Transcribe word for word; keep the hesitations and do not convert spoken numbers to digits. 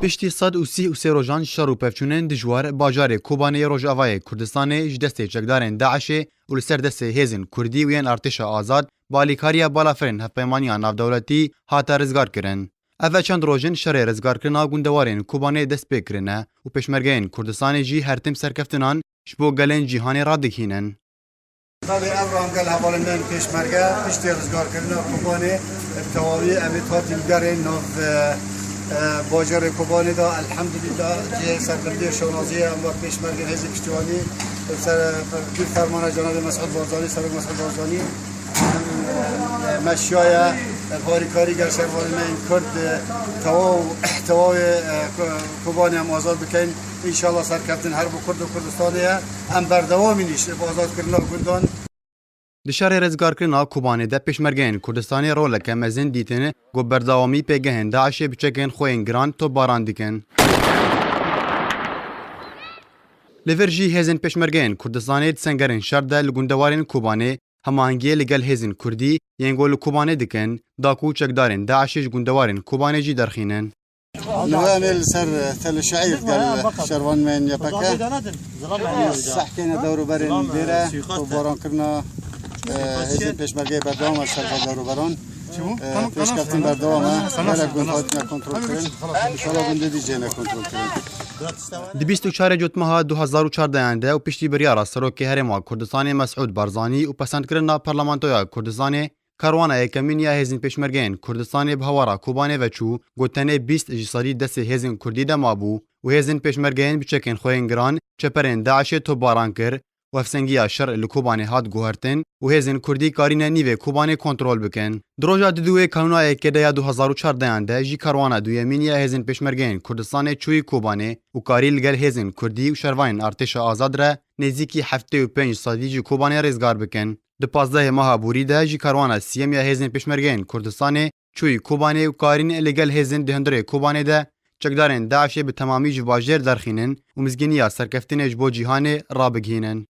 Piştî sed û sî û sê rojan şer û pevçûnên dijwar, bajarê Kobanê yê Rojavayê Kurdistanê ji destê çekdarên DAIŞê û li ser destê hêzên Kurdî û yên Artêşa Azad bi alîkariya balafirên Hevpeymaniya Navdewletî hate rizgarkirin. Ev e çend roj in şerê rizgarkirina gundewarên Kobanê dest pê kirine û pêşmergeyên Kurdistanê jî her tim serkeftinan ji bo gelên cîhanê radigihînin. Belê, ev rangel hevalên me yên pêşmerge piştî rizgarkirina Kobanê bi tewawî em ê hatî li derê nav, e, e, bajarê Kobanê de, elhamdulillah, cihê serbiliya şanaziyê em wek pêşmergên hêzên piştîwanî, e, ser, e, bir fermana Cenabê Mesûd Barzanî, Serok Mesûd Barzanî, e, meşiyaye, e, harîkarî gel şervanê me yên Kurd, e, tewaw, tewawê, e, Ko-, Kobanê em azad bikin. Înşallah serkeftin her bi Kurd û Kurdistanê ye. Em berdewamî nîş bi azadkirina gundan. Di şerê rizgarkirina Kobanê de pêşmergeyên Kurdistanê roleke mezin dîtin ku berdewamî pêgehên DAIŞê bi çekên xwe yên giran topbaran dikin. Li vir jî hêzên pêşmergeyên Kurdistanê di sengerên şer de li gundewarên Kobanê hemahengiyê li gel hêzên Kurdî yên ku li Kobanê dikin, da ku çekdarên DAIŞê ji gundewarên Kobanê jî derxînin. Li we em ê li ser, e, Tel Şeîr gel şervan me yên Y P G. Sehkêne dewruberên vêre, topbaran kirina, e, hêzên pêşmergeyê berdewam e ser van dewruberan. E, pêşkeftin berdewam e. Gelek gund hatine kontrol kirin. Înşallah gundê dî jê ne kontrol kirin. Di bîst û çarê Cotmeha du hezar û çardehan de û piştî biryara Serokê Herêma Kurdistanê Mesûd Barzanî û pesendkirina Parlamentoya Kurdistanê, Karwana yekemîn ya hêzên pêşmergeyên Kurdistanê bi hewara Kobanê ve çû, ku tenê bîst ji sedî destê hêzên Kurdî de mabû û hêzên pêşmergeyên bi çekên xwe yên giran çeperên DAIŞê topbaran kir û hevsengiya şer li Kobanê hat guhertin û hêzên Kurdî karîne nîvê Kobanê kontrol bikin. Di roja didûyê Kanûna Yekê de ya du hezar û çardehan de jî karwana duyemîn ya hêzên pêşmergeyên Kurdistanê çûyî Kobanê û karî li gel hêzên Kurdî û şervanên Artêşa Azad re nêzîkî heftê û pênc sedî ji Kobanê rêzgar bikin. Di pazdehê meha borî de jî karwana siyem ya hêzên pêşmergeyên Kurdistanê çûyî Kobanê û karîn li gel hêzên di hundirê Kobanê de çekdarên DAIŞê bi temamî ji bajêr derxînin û mizgîniya serkeftinê ji bo cîhanê rabigihînin.